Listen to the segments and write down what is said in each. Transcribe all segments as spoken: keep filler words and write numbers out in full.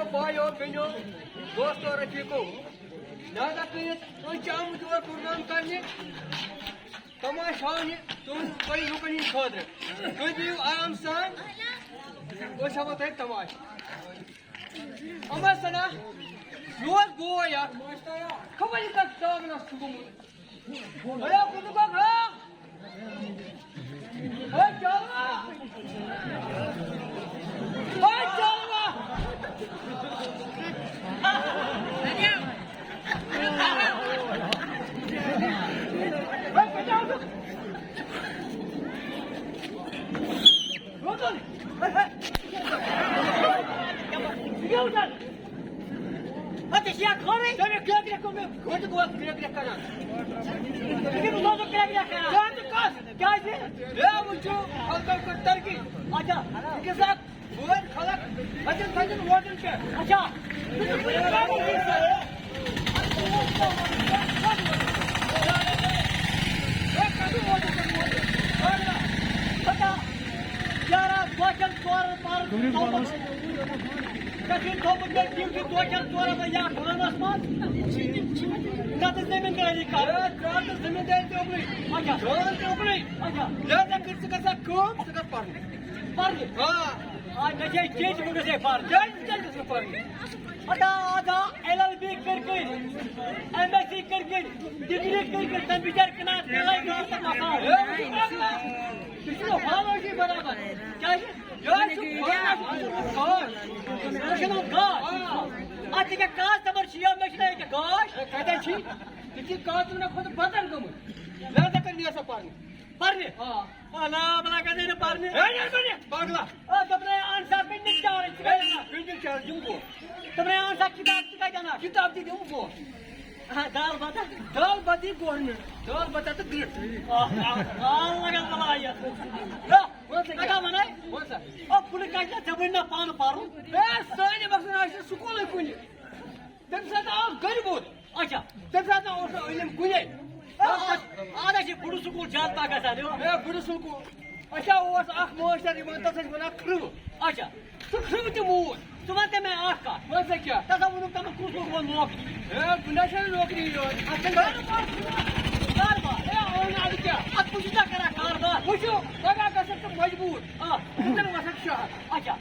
بایو، بیٚنیو، دوستو، رفیقو، لہذا کٔرِتھ أسۍ چھِ آمٕتۍ یور پروگرام کرنہِ، تماشہٕ ہاونہِ تُہنٛد تۄہہِ لُکن ہٕنٛدِ خٲطرٕ۔ تُہۍ بِہِو آرام سان، أسۍ ہاوو تۄہہِ تماشہٕ۔ اما سنا، یور بوے اکھ، خبر یہِ کتھ ژامنس چھُ گوٚمُت۔ ہے، کُنہِ گوٚو خراب؟ ہے، چلوا! ہے، چلوا! ہے، کتہِ آوُکھ؟ روزُن! ہے، ہے! یہِ کیٛاہ وُچھان؟ اَدٕ یہِ چھِ یا خٲرٕے۔ ژےٚ مےٚ کرٛٮ۪کھ کرٛٮ۪کھ کوٚر مےٚ گۄڈٕ گوٚو اَتھ کرٛٮ۪کھ کرٛٮ۪کھ کران۔ ژٕ کیٛاہ بہٕ سوزُکھ کرٛٮ۪کھ کرٛٮ۪کھ کران؟ ژٕ کَس؟ کیٛازِ؟ ہے، وۄنۍ چھُ خلقَن کٔر ترقی۔ اچھا۔ یہِ کیٛاہ سا بٲرۍ خلق؟ اَتٮ۪ن تَتٮ۪ن ووٹَن پٮ۪ٹھ۔ اچھا۔ ژٕ چھُکھ وٕنہِ کَرُن یہِ سا۔ ہے، کَتہِ ووٹَن پٮ۪ٹھ ووٹَن؟ پَتہ، یارا، بہٕ چھَس ژورَن پَہرَن تھوٚمُت۔ ژےٚ چھُے تھوٚمُت مےٚ ڈیوٹی، دۄہ کٮ۪ن ژورَن بَجہِ یا خانَس منٛز۔ نَتہٕ زٔمیٖندٲری کَرٕ۔ ہے، ژٕ ہا ژٕ زٔمیٖندٲری تہِ اُکنُے۔ اچھا۔ جان تہِ اُکنُے۔ اچھا۔ لہذا کٔرۍ ژٕ گژھان کٲم، ژٕ گژھ پَرنہِ۔ پَرنہِ؟ آ۔ آ، مےٚ چھے چیٚچ، بہٕ گژھے پَرنہِ۔ کیٛازِ، ژٕ کیٛازِ گژھکھ پَرنہِ؟ ادا، ادا، ایل ایل بی کٔرۍ کٔرۍ، ایم ایس سی کٔرۍ کٔرۍ، ڈگری کٔرۍ کٔرۍ، تَمہِ بِچارِ کٕنان تیلَے گٔے تہٕ مَسان۔ ہے، وٕچھ، یہِ چھُنہٕ حالٲتی برابر۔ کیٛازِ؟ یہِ حظ چھُ گاش۔ یہِ چھُنہٕ گاش۔ اَتھ تہِ کیٛاہ کاش خبر چھِ، یا مےٚ چھِنہٕ ییٚتہِ گاش۔ ہے، کَتہِ چھِ؟ یہِ چھِ کاترِنہٕ کھۄتہٕ بدتر گٔمٕژ۔ لہذا کَر نیر سا پَرنہِ۔ پَرنہِ؟ آ۔ آ، نا، بلا کَتہِ نہٕ پَرنہِ؟ ہے، نیر پَرنہِ، پاگلا۔ آ، دوٚپنَے، اَن سا پِکنِک چارٕج۔ ہے، پِکنِک چارٕج، یِم گوٚو۔ دوٚپنَے، اَن سا کِتاب، ژٕ کَتہِ اَنان؟ کِتاب تہِ دِمہٕ بہٕ۔ آ، دال بَتہٕ؟ دال بَتہٕ یی گورمٮ۪نٛٹ۔ دال بَتہٕ تہٕ گرٛٹھ۔ آ، آ، آ، لَگَن بَلاے یَتھ۔ آ، وَن سا کیٛاہ؟ کَتھ وَنَے؟ وَن سا۔ آ، پُلہٕ کَتہِ چھےٚ؟ ژےٚ وَنہِ نا پانہٕ پَرُن؟ ہے، سانہِ وقتہٕ نہ ٲسۍ نہٕ سکوٗلٕے کُنہِ۔ تَمہِ ساتہٕ آو غریٖبُت۔ اچھا۔ تَمہِ ساتہٕ نہ اوس نہٕ علم کُنے۔ آ، آ، آز حظ چھِ بُڈٕ سکوٗل زیادٕ پَہَن گژھان، یِوان۔ ہے، بُڈٕ سکوٗل۔ اچھا، اوس اَکھ ماسٹر یِوان، تَتھ ٲسۍ وَنان کھرٛوٕ۔ اچھا۔ سُہ کھرٛوٕ تہِ موٗد۔ ژٕ وَن تہٕ مےٚ اَکھ کَتھ۔ وَن سا کیٛاہ؟ تَتھ ہا ووٚنُکھ تَمَن کُس لوٚگ وۄنۍ نوکری؟ ہے، بہٕ نہ چھُس نوکری یوت۔ اَتھ چھَنہٕ کارٕبار۔ کارٕبار؟ ہے، اَوَے نہٕ اَدٕ کیٛاہ؟ اَتھ کُس چھُ ژےٚ کَران کارٕبار؟ وٕچھِو، پَگاہ گژھکھ ژٕ مجبوٗر۔ آ۔ ژٕ کَر وَسَکھ شہر۔ اچھا۔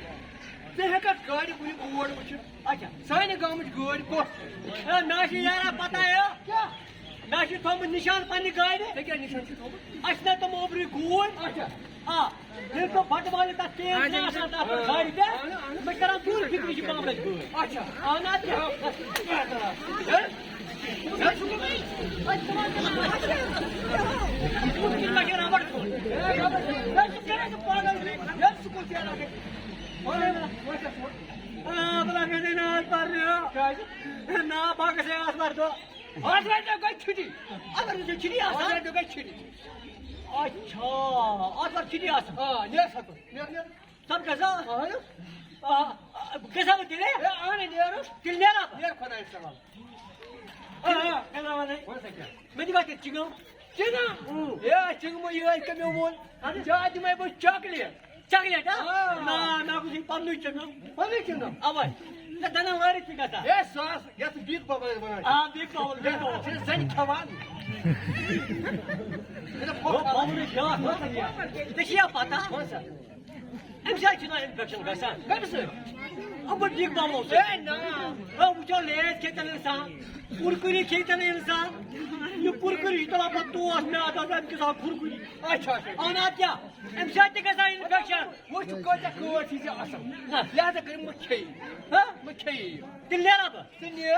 ژٕ ہیٚکَکھ گاڑِ کُنہِ بورڈ وٕچھِتھ۔ اچھا۔ سانہِ گامٕچ گٲڑۍ کۄس؟ ہے، مےٚ چھِ یارا پتہ یہِ۔ کیٛاہ؟ مےٚ چھِ تھوٚمُت نِشان پننہِ گاڑِ۔ ژےٚ کیٛاہ نِشان چھُ تھوٚمُت؟ اَسہِ چھِنہ تِم اوٚبرُے گوٗرۍ۔ اچھا۔ آ۔ ییٚلہِ تِم بٹہٕ والہِ تَتھ چین چھِ آسان، تَتھ پٮ۪ٹھ گاڑِ پٮ۪ٹھ۔ اہن، اہن۔ مےٚ چھِ کران دوٗرِ فِکرِ، یہِ چھِ بامبرَس گٲڑۍ۔ اچھا۔ اہن حظ۔ ہے؟ ہے؟ ہے، سکوٗل چینل۔ آ، بہٕ لَگے نہٕ آز پَرنہِ۔ کیٛازِ؟ نا، بہٕ گژھے آتھوارِ دۄہ۔ آتھوارِ دۄہ گٔے چھُٹی۔ اگر نہٕ ژےٚ چھُٹی آسان۔ آتھوارِ دۄہ گٔے چھُٹی۔ اچھا، آتھوارِ چھُٹی آسان۔ آ، نیر سا تہٕ، نیر، نیر۔ سَب گژھا؟ اہن۔ آ، آ، گژھا بہٕ تیٚلہِ؟ ہے، اہن، نیر۔ تیٚلہِ نیرا بہٕ؟ نیر خۄدایَس حوالہٕ۔ آ، آ، کیٛاہ وَنَے؟ وَن سا کیٛاہ؟ مےٚ دِ وَتہِ چِنٛگَم۔ چِنٛگَم؟ ہُم۔ ہے، چِنٛگمہٕ یِہوٚے کٔمۍ ووٚن؟ اَدٕ؟ ژےٚ ہا دِمَے بہٕ چاکلیٹ۔ چاکلیٹ، ہا؟ آ۔ نا، مےٚ گوٚژھ یہِ پَننُے چِنٛگَم۔ پَننُے چِنٛگَم؟ اَوَے۔ نہ، دَنٛدَن لٲرِتھ تہِ گژھان۔ ہے، سُہ آسہٕ یَتھ بیگ بابا وَنان چھِ۔ آ، بیگ بابا، بیگ بابا۔ یَتھ چھِ زَنہِ کھٮ۪وان۔ مےٚ دوٚپ، ہۄ بابا، بابا، بیٛاکھ وَتھ چھِ۔ ژےٚ چھِ یا پَتہ؟ وَن سا۔ اَمہِ سۭتۍ چھُنہ اِنفٮ۪کشَن گژھان؟ کَمہِ سۭتۍ؟ اَمہِ پَتہٕ بیگ بابا۔ ہے، نہ۔ ہے، وٕچھو، لیز کھیٚتَن اِنسان، کُرکُری کھیٚتَن اِنسان۔ یہِ کُرکُری چھِ تُلان پَتہٕ توس، میٛادَس، اَمہِ کِس آو کُرکُری۔ اچھا، اچھا۔ اَہَن، اَدٕ کیٛاہ؟ اَمہِ سۭتۍ تہِ گژھان اِنفٮ۪کشَن۔ وۄنۍ چھُ کۭژاہ کٲٹھۍ چھِ ژےٚ اَصٕل۔ نہ۔ لہذا کٔرِو مہٕ کھیٚیِو۔ ہہ؟ مہٕ کھیٚیِو یہِ۔ تیٚلہِ نیرا بہٕ؟ ژٕ نیر۔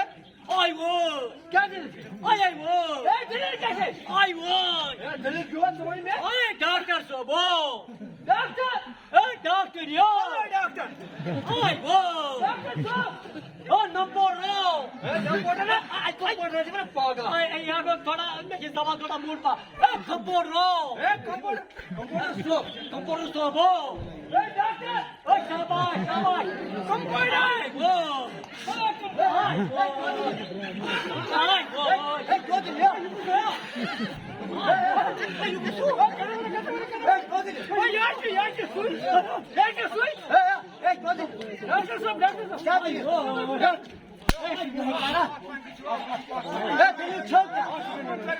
آے وٲے۔ کیٛاہ دٔلیٖل چھِ؟ آے، آے وٲے۔ ہے، دٔلیٖل کیٛاہ چھے؟ آے وٲے۔ ہے، دٔلیٖل چھُوا ژٕ وَن مےٚ؟ آے ڈاکٹر صٲب، او۔ ڈاکٹر؟ ہے، ڈاکٹر یو۔ آے ڈاکٹر۔ آے وٲے۔ ڈاکٹر صٲب۔ او نمبر رو۔ ہے، نمبر رو۔ آے، آے، آے، آے، یہِ گوٚو تھوڑا، مےٚ چھِ زبان تھوڑا موٚٹ پَہَن۔ ہے، کمپوڈر رو۔ ہے، کمپوڈر۔ کمپوڈر صٲب۔ کمپوڈر صٲب، او۔ ہے، ڈاکٹر۔ او، شاباش، شاباش۔ کمپوڈر۔ او۔ ہے، کمپوڈر۔ ہے، او۔ ہے، کمپوڈر۔ ہے، کمپوڈر۔ ہے، یہِ چھُ، یہِ چھُ سُے۔ یہِ چھُ سُے۔ ہے، ہے، ہے، ڈاکٹر صٲب، ڈاکٹر صٲب۔ کیٛاہ دٔلیٖل؟ ہے، دٔلیٖل چھو کیٛاہ؟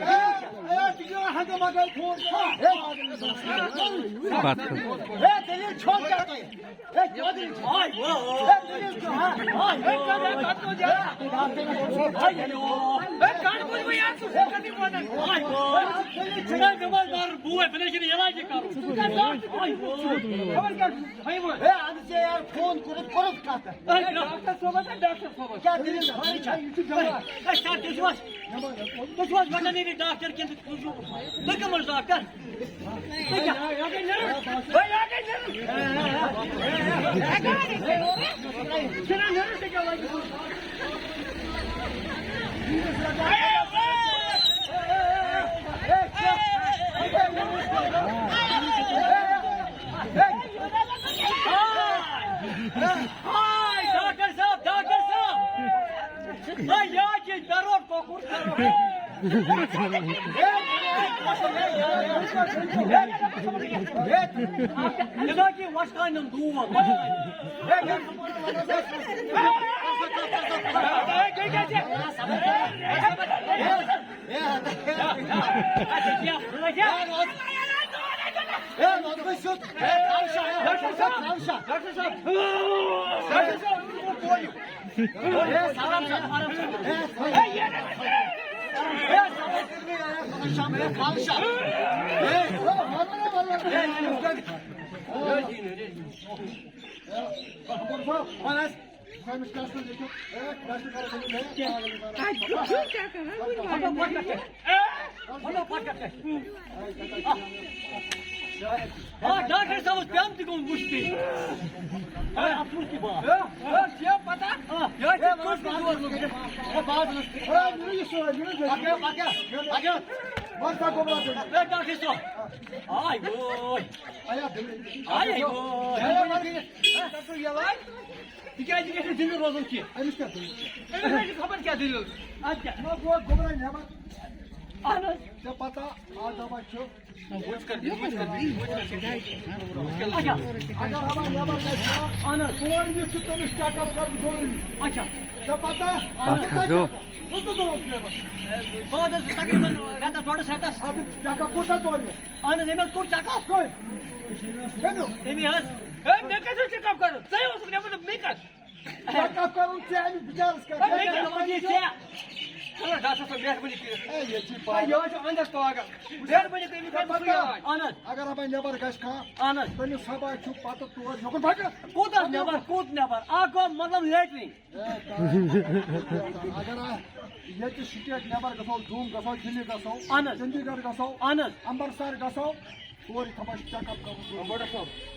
ہے، ہے، ژٕ کیٛاہ ہنٛگہٕ منٛگہٕ فون؟ ہے، پتہٕ۔ ہے، دٔلیٖل چھو کیٛاہ تۄہہِ؟ ہے، کیٛاہ دٔلیٖل چھو؟ ہے، دٔلیٖل چھو، ہا؟ ہے، کَتھ، کَتھ، کَتھ، کَتھ، ہے، ہے، ہے، کَتھ بوٗز وۄنۍ یارٕ؟ ژٕ کَتہِ وَنان؟ ہے، دٔلیٖل چھو؟ ہے، مےٚ ما مارُن بوے، بہٕ نَے چھُنہٕ علاجی کَرُن۔ ژٕ کَتہِ وَنان؟ ہے، ہے، اَدٕ ژےٚ یارٕ فون کوٚرُتھ، کوٚرُتھ کَتھ؟ ہے، ڈاکٹر صٲب ہا، ڈاکٹر صٲب ہا۔ کیٛاہ دٔلیٖل چھو؟ خٲرٕے چھا؟ ہے، ہے، سَر، تُہۍ چھِو حظ، تُہۍ چھِو حظ ویٹرنری ڈاکٹر کِنہٕ تُہۍ کٕم حظ ڈاکٹر؟ تُہۍ کیٛاہ؟ ہے، ہے، ہے۔ چھِنہ نٔرٕس تہِ کیٛاہ لَگہِ؟ ہاے، ڈاکٹر صٲب، ڈاکٹر صٲب۔ ہاے، یہِ حظ چھِ ڈرو کۄکُر، ڈرو۔ یہِ حظ چھِ وۄستانٮ۪ن دود۔ ہے، نۄقبہٕ سیوٚد۔ ہے، ترٛاو شاہ، ہے، ترٛاو شاہ، ترٛاو شاہ۔ ڈاکٹر صٲب۔ ڈاکٹر صٲب۔ ہے، آرام سان، آرام سان۔ ہے، ہے، ہے، ترٛاو شاہ، ہے، ترٛاو شاہ۔ ہے، ہے، ہے۔ وَن حظ۔ أمِس ٹیسٹ لیکھِو۔ ہے، ٹیسٹ کَرو أمِس۔ ہے، پاگل اِنسان۔ کَتہِ چھُ؟ کیٛاہ کَران؟ وٕنہِ وَنان۔ آ، ڈاکٹر صٲبَس پیٚوان تہِ گوٚمُت مُشکِل۔ آ، اَتھ چھُ مُشکِل باسان۔ ہے، ہے، چھِ پَتہ؟ آ، یہِ حظ چھِ کٲشِر دود لوٚگمُت۔ ہے، بہٕ حظ وَنَس۔ ہے، نِرٕ یہِ سۭتۍ، نِرٕ یہِ۔ پَکھ، پَکھ، پَکھ۔ وَن سا گوٚبرا تیٚلہِ۔ ہے، ڈاکٹر صٲب۔ آے وٲے۔ آیا دِلہٕ۔ آے وٲے۔ ہے، وَن۔ ژےٚ چھُ یَلَے؟ تِکیٛازِ یہِ گژھِ نہٕ زِندٕ روزُن کینٛہہ۔ أمِس کیٛاہ دٔلیٖل؟ أمِس حظ چھِ خبر کیٛاہ دٔلیٖل۔ اَدٕ کیٛاہ؟ نہ، گوٚو گوٚبرا نٮ۪بر۔ اَہَن حظ۔ ژےٚ پَتہ، آز دَپان چھُ۔ اچھا۔ اگر ہوا نٮ۪بر گژھِ ہا، اَہَن حظ۔ سون یُس چھُ تٔمِس چیک اپ کَرُن ضروٗری۔ اچھا۔ ژےٚ پَتہ، اَہَن حظ۔ پَتہٕ حظ گوٚو۔ کُس تہٕ دۄہَس نٮ۪بر؟ بہٕ حظ اوسُس تقریٖباً رٮ۪تَس ڈۄڈَس ہٮ۪تَس۔ اَدٕ چیک اپ کوٗتاہ کوٚر مےٚ؟ اَہَن حظ، أمۍ حظ کوٚر چیک اپ۔ کٔہۍ؟ کٔمۍ؟ أمی حظ۔ ہے، مےٚ کَتہِ اوس چیک اپ کَرُن؟ ژےٚ اوسُکھ نٮ۪بر، مےٚ کَتہِ؟ چیک اپ کَرُن ژےٚ أمِس بِچارَس کَتہِ؟ ہے، مےٚ کَتہِ وَنہِ ژےٚ؟ چلو، ڈاکٹر صٲب، مہربٲنی کٔرِتھ۔ ہے، ییٚتہِ چھِ ہے، پَتہ۔ یہِ حظ چھُ اَندَر پاگل۔ مہربٲنی کٔرِتھ، یہِ کَتہِ چھُ یِوان؟ اَہَن حظ۔ اگر ہَبا نٮ۪بر گژھِ کانٛہہ، اَہَن حظ۔ تٔمِس ہَبا چھُ پَتہٕ تور یوٚکُن پَکان۔ کوٗتاہ نٮ۪بر، کوٗت نٮ۪بر؟ اَکھ گوٚو مطلب لیٹرِن۔ اگر آ-، ییٚتہِ سٹیٹ نٮ۪بر گژھو، جوٚم گژھو، دِلہِ گژھو، اَہَن حظ۔ چندی گڑھ گژھو، اَہَن حظ۔ امرتسر گژھو، تورٕ تھاوان چیک اپ کرُن۔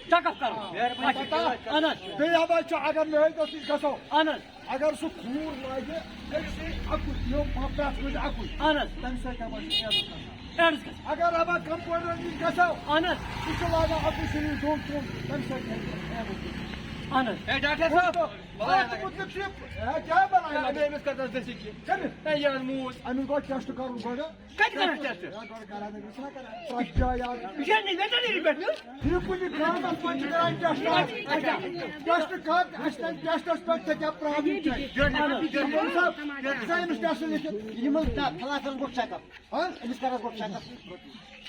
چیک اپ کرُن۔ مہربٲنی اچھا۔ کٔرِتھ۔ اَہَن حظ۔ بیٚیہِ ہسا چھُ، اگر نٲوۍ دۄہ نِش گژھو، اَہَن حظ۔ اگر سُہ خوٗن لاگہِ، أکسٕے اَکُے، یِم پرٛٮ۪تھ کٲنٛسہِ اَکُے۔ اَہَن حظ۔ تَمہِ سۭتۍ ہسا چھُ ایڈٕس گژھان۔ ایڈٕس گژھان۔ اگر ہسا کمپاوڈر نِش گژھو، اَہَن حظ۔ سُہ چھُ لاگان اَکُے سِنِس دۄن ژۄن، تَمہِ سۭتۍ ہیٚکہِ ایڈٕس گٔژھِتھ۔ اَہَن حظ۔ ہے، ڈاکٹر صٲب۔ بلاے اَتھ لگے۔ مُتعلِق چھُ یہِ، ہے، کیٛاہ بلاے ہے، لگے؟ أمِس کٔر تَس دٔسِل کینٛہہ۔ کٔمِس؟ ہے، یہِ حظ موٗد۔ أمِس گوٚو ٹیسٹ کَرُن گۄڈٕ۔ کَتہِ کَرَکھ ٹیسٹ؟ ہے، گۄڈٕ کَران أمِس چھُنہ کَران۔ ترٛٹھ جاے یاد۔ یہِ چھا نہٕ ویٹرنری پٮ۪ٹھ نیُن؟ یہِ کُنہِ گامَس منٛز چھِ کَران ٹیسٹ۔ اچھا۔ ٹیسٹ کَر، اَسہِ تَمہِ ٹیسٹَس پٮ۪ٹھ ژےٚ کیٛاہ پرابلم چھےٚ۔ ڈاکٹر صٲب، ژٕ ہا أمِس ٹیسٹ لیکھِتھ۔ یِمَن نہ، فِلحال کَرَس گۄڈٕ چیک اپ۔ ہاں؟ أمِس کَرَس گۄڈٕ چیک اپ۔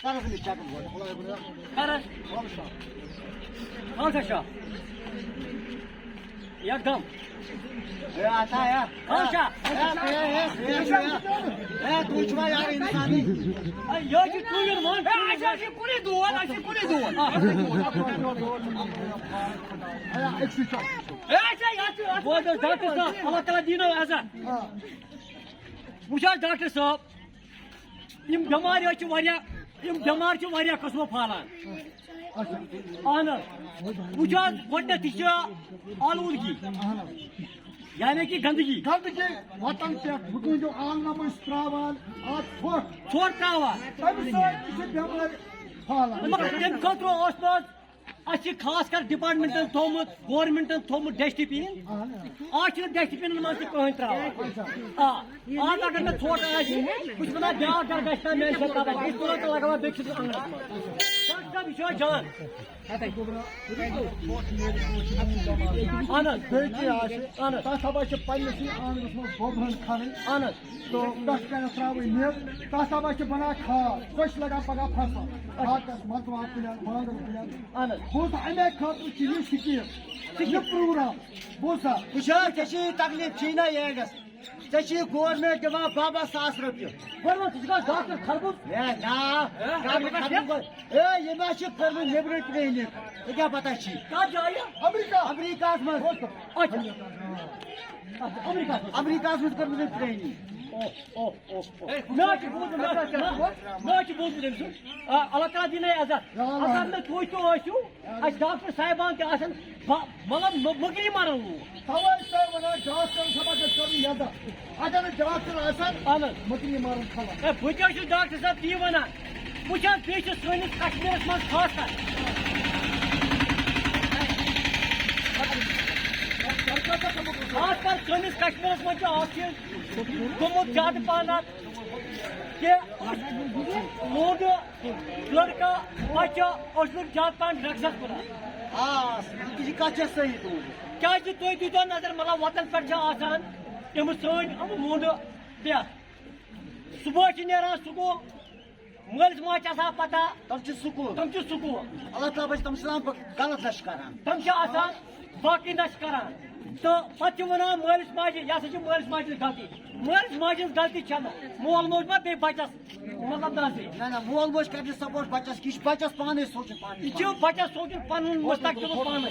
کَرَس أمِس چیک اپ گۄڈٕ۔ کَرَس۔ کَرَس شاہ۔ یکدم۔ ہے، آتا ہے۔ کَر شاہ۔ ہے، ہے، ہے، ہے، ہے، ہے، تُہۍ چھِوا یار اِنسانٕے؟ ہے، یہِ حظ چھِ ٹوٗرۍ وَن۔ ہے، اَسہِ حظ چھِ کُنُے دود، اَسہِ چھِ کُنُے دود۔ ہے، أکسٕے چھُ۔ ہے، اَسہِ چھِ، اَسہِ چھِ، اَسہِ چھِ۔ بہٕ حظ چھُس ڈاکٹر صٲب، اللہ تعالیٰ دیٖنو عزت۔ وٕچھ حظ ڈاکٹر صٲب، یِم بٮ۪مارِ حظ چھِ واریاہ، یِم بٮ۪مارِ چھِ واریاہ قٕسمو پھٔہلان۔ اہن حظ۔ وٕچھ حظ، گۄڈٕنٮ۪تھٕے چھِ آلوٗدگی، یعنی کہِ گنٛدگی۔ گنٛدگی وَتَن پٮ۪ٹھ، وٕنکیٚن چھُ آنٛگنَس منٛز ترٛاوان، اَتھ ژھۄٹھ۔ ژھۄٹھ ترٛاوان۔ تَمہِ سۭتۍ تہِ چھِ بٮ۪مارِ پھٔہلان۔ مگر تَمہِ خٲطرٕ اوس نہٕ حظ اَسہِ چھِ خاص کر ڈپارٹمنٹن تھوٚومُت، گورنمنٹن تھوٚومُت ڈسٹ بِن۔ آز چھِنہٕ ڈسٹ بِنن منٛز تہِ کٕہٕنۍ ترٛاوان۔ آ، آز اگر مےٚ ژھۄٹھ آسہِ، بہٕ چھُس وَنان، بیٛاکھ گرٕ گژھِ نا میٛانہِ سۭتۍ تَباہ۔ بہٕ چھُس تُلان تہٕ لگاوان بیٚکہِ سٕنٛدِس آنٛگنَس منٛز۔ یہِ چھُ جان۔ اہن حظ۔ بیٚیہِ کینٛہہ آسہِ، اہن حظ۔ تَتھ ہسا چھِ پننِسٕے آنٛگنَس منٛز گۄبرَن کھنٕنۍ۔ اہن حظ۔ تہٕ پٮ۪ٹھ کَنٮ۪تھ ترٛاوٕنۍ نیٚب، تَتھ ہسا چھِ بَنان کھاد، سۄ چھِ لَگان پَگاہ فصل۔ ہاکَس، مَرژٕوانٛگَن کُلٮ۪ن، وانٛگَن کُلٮ۪ن۔ اہن حظ۔ بہٕ اوسُس اَمے خٲطرٕ چھِ یہِ سِکیٖم، یہِ پرٛوگرام۔ بوٗزتھا؟ وٕچھ حظ، ژےٚ چھِ یہِ تکلیٖف، چھِی نہ یہِ اَنٛگَس۔ ژےٚ چھِ یہِ گورمٮ۪نٛٹ دِوان باہ باہ ساس رۄپیہِ۔ گورمٮ۪نٛٹ، ژٕ چھُکھ حظ ڈاکٹر خربُز؟ ہے، نا، ڈاکٹر خربُز گوٚو۔ ہے، ییٚمۍ حظ چھِ کٔرمٕژ نیٚبرٕ ٹرینِنٛگ۔ ژےٚ کیٛاہ پتہ چھی؟ کَتھ جایہِ؟ امریکہ۔ امریکہس منٛز۔ اچھا۔ اچھا، امریکہس منٛز۔ امریکہس منٛز کٔرمٕژ أمۍ ٹرینِنٛگ۔ اوہ، اوہ، اوہ، اوہ۔ مےٚ حظ چھُ بوٗزمُت، مےٚ حظ چھُ، مےٚ حظ چھُ بوٗزمُت أمۍ سُنٛد۔ آ، اللہ تعالیٰ دِیِن ہے عزت۔ اگر نہٕ تُہۍ تہِ ٲسِو، اَسہِ ڈاکٹر صاحبان تہِ آسن، با-، مطلب، مُ-، مُکری مَرَن لوٗکھ۔ تَوَے چھُسَے وَنان، ڈاکٹرَن صٲب اگر کَرُن یَزا۔ اگر نہٕ ڈاکٹر آسن، اہن حظ۔ مُکری مَرَن خبر۔ ہے، بہٕ کیٛاہ چھُس ڈاکٹر صٲب تی وَنان؟ وٕچھ حظ، بیٚیہِ چھُ سٲنِس کشمیٖرَس منٛز خاص کر، خاص کر سٲنِس کشمیٖرَس منٛز چھُ اَکھ چیٖز گوٚمُت زیادٕ پَہَن اَتھ کہِ لونڈٕ لڑکہٕ بچہٕ اوس نہٕ زیادٕ پہن ڈرگسس کُن۔ آ، یہِ کتھ چھےٚ صحیح تُہنٛز۔ کیازِ تُہۍ دیٖتو نظر، مطلب، وتن پٮ۪ٹھ چھِ آسان یِم سٲنۍ یِم لونڈٕ بیٚہتھ۔ صبحٲے چھِ نیران سکوٗل، مٲلِس ماجہِ چھِ آسان پتہ۔ تِم چھِ سکوٗل۔ تِم چھِ سکوٗل۔ اللہ تعالیٰ بچہِ، تِم چھِ آسان غلط نشہٕ کران۔ تِم چھِ آسان باقٕے نشہٕ کران۔ تہٕ پتہٕ چھِ ونان مٲلِس ماجہِ، یہِ ہسا چھِ مٲلِس ماجہِ ہٕنٛز غلطی۔ مٲلِس ماجہِ ہٕنٛز غلطی چھنہٕ۔ مول موج ما بیٚیہِ بچس مطلب نظرِ۔ نہ، نہ، مول موج کرِ نہٕ سپورٹ بچس کینٛہہ، یہِ چھُ بچس پانے سونٛچُن پننِس یہِ چھُ پانس۔ بچس سونٛچُن پنُن مستقبل پانے۔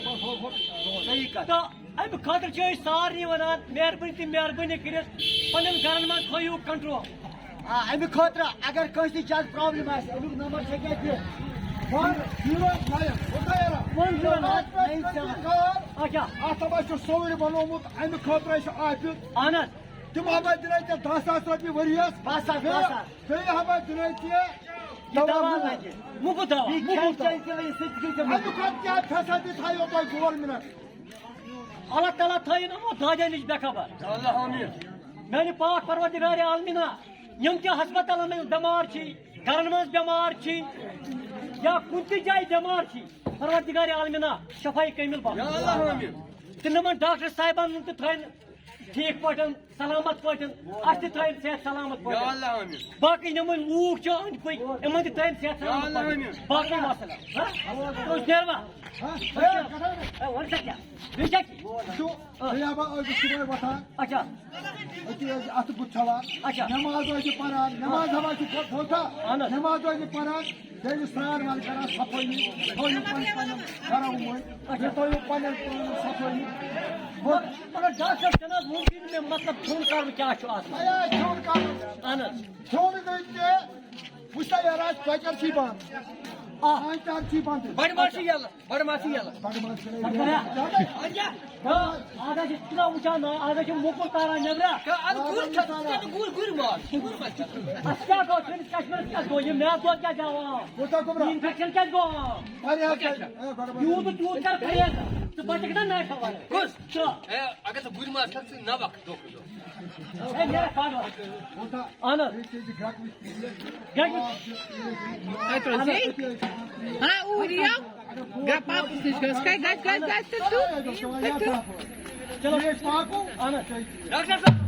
صحیح کتھ۔ تہٕ امہِ خٲطرٕ چھِ أسۍ سارنٕے ونان، مہربٲنی تہٕ مہربٲنی کٔرِتھ پننٮ۪ن گرن منٛز تھٲیِو کنٹرول۔ آ، امہِ خٲطرٕ اگر کٲنٛسہِ تہِ زیادٕ پرابلم آسہِ، امیُک نمبر چھےٚ کیٛاہ دِتھ؟ One zero nine، کوٗتاہ یارا؟ One zero nine۔ اچھا۔ اتھ ہسا چھُ سورُے بنومُت، امہِ خٲطرٕ چھُ آفس۔ اہن حظ۔ تِم ہسا دِنَے ژےٚ دَہ ساس رۄپیہِ ؤریَس۔ بَس حظ، بَس حظ۔ بیٚیہِ ہسا دِنَے ژےٚ یہِ دوا دوا لگہِ۔ مُفت دوا، بیٚیہِ مُفت کھٮ۪ن دوا۔ چٮ۪ن تہِ لگہِ، سُہ تہِ گژھِ مُفت۔ اَمیُک خرچہٕ کیٛاہ فیسلٹی تھایو تۄہہِ گورمِنٹ؟ اللہ تعالیٰ تھٲیِن یِمو دادٮ۪ن نِش بے خبر۔ اللہ آمیٖن۔ میانہِ پاک پروردگار عالمیٖنا، یِم تہِ ہسپتالن منٛز بٮ۪مار چھِ، گرن منٛز بٮ۪مار چھِ، یا کُنہِ تہِ جایہِ بٮ۪مار چھِ، پروردگار عالمیٖنا شفاے کٲمِل بخش۔ یا اللہ آمیٖن۔ تہٕ یِمن ڈاکٹر صاحبن تہِ تھٲیِن ٹھیٖک پٲٹھۍ، سلامت پٲٹھۍ، اَسہِ تہِ تھٲیِن صحت سلامت پٲٹھۍ۔ یا اللہ آمیٖن۔ باقٕے یِمن لوٗکھ چھِ أنٛدۍ پٔکۍ، یِمن تہِ تھٲیِن صحت سلامت یا اللہ پٲٹھۍ۔ آمیٖن۔ باقٕے مسلہٕ۔ ہا؟ تُہۍ نیروا؟ ہا؟ ہے، وَن سا کیٛاہ؟ ہے، وَن سا کیٛاہ؟ بیٚیہِ چھا کینٛہہ؟ وٕچھِو، آ۔ تُہۍ ہا بہٕ ٲسٕس صُبحٲے وۄتھان۔ اچھا۔ أتی ٲسۍ اَتھٕ بُتھ چھَلان۔ اچھا۔ نٮ۪ماز ٲسۍ پَران، نٮ۪ماز ہا چھِ پَتھ ہوتا۔ اہن حظ۔ نٮ۪ماز ٲسۍ پَران، بیٚیہِ ٲسۍ سرٛان وان کَران، صفٲیی، تھٲیِو پَنٕنۍ پَنٕنۍ گَرَو مٔنٛزۍ، بیٚیہِ تھٲیِو پَنٕنٮ۪ن پَنٕنٮ۪ن صفٲیی۔ مگر ڈاکٹر صٲب، چھُنہٕ حظ مُمکِن مےٚ مطلب کھیوٚن کَرُن کیٛاہ چھُ آسان؟ ہے، کھیوٚن کَرُن۔ اہن حظ۔ کھیوٚن گٔے تہِ، وٕچھ سا یارا، ژۄچَر چھی بنٛد۔ آ۔ آنٛچار چھی بنٛد۔ بَڑٕ ماز چھُ یَلہٕ۔ بڑٕ ماز چھِ یَلہٕ۔ بڑٕ ماز چھِ یَلہٕ۔ اَدٕ کیٛاہ؟ آز حظ چھِ تِمن وٕچھان، آز حظ چھِ موٚکُر تاران نیٚبرٕ۔ اَدٕ گُر چھا، ژٕ کیٛاہ گُر، گُرۍ ماز چھِ، گُرۍ ماز چھِ۔ اَسہِ کیٛاہ گوٚو؟ سٲنِس کشمیٖرَس کیٛاہ گوٚو؟ یہِ میادٕ دود کیٛازِ آو؟ کوٗتاہ گوٚبرا؟ یہِ infection کیٛازِ گوٚو؟ واریاہ کیٛازِ؟ اے، بڑٕ ماز۔ یوٗت تہٕ تیوٗت کر پرہیز۔ ژٕ بچکھ نا نایہِ سوارِ۔ کُس؟ ژٕ۔ اے، اگر ژٕ گُرۍ ماز کھٮ۪کھ، ژٕ نہ وَکھ دۄہ کھۄتہٕ دۄہ۔ اے، نیرا کھالو۔ کوٗتاہ؟ اہن حظ۔ بیٚیہِ چھِ یہِ گرٛٮ۪کہٕ وِتھ۔ گرٛٮ۪کہٕ وِتھ۔ تۄہہِ تُلسی؟ ہاں، اوٗرۍ یِیِو۔ گژھ پاپس نِش گژھ۔ کَتہِ گژھ، گژھ، گژھ تہٕ تُل۔ چلو۔ یہِ أسۍ پاکو۔ اہن حظ۔ ڈاکٹر صٲب،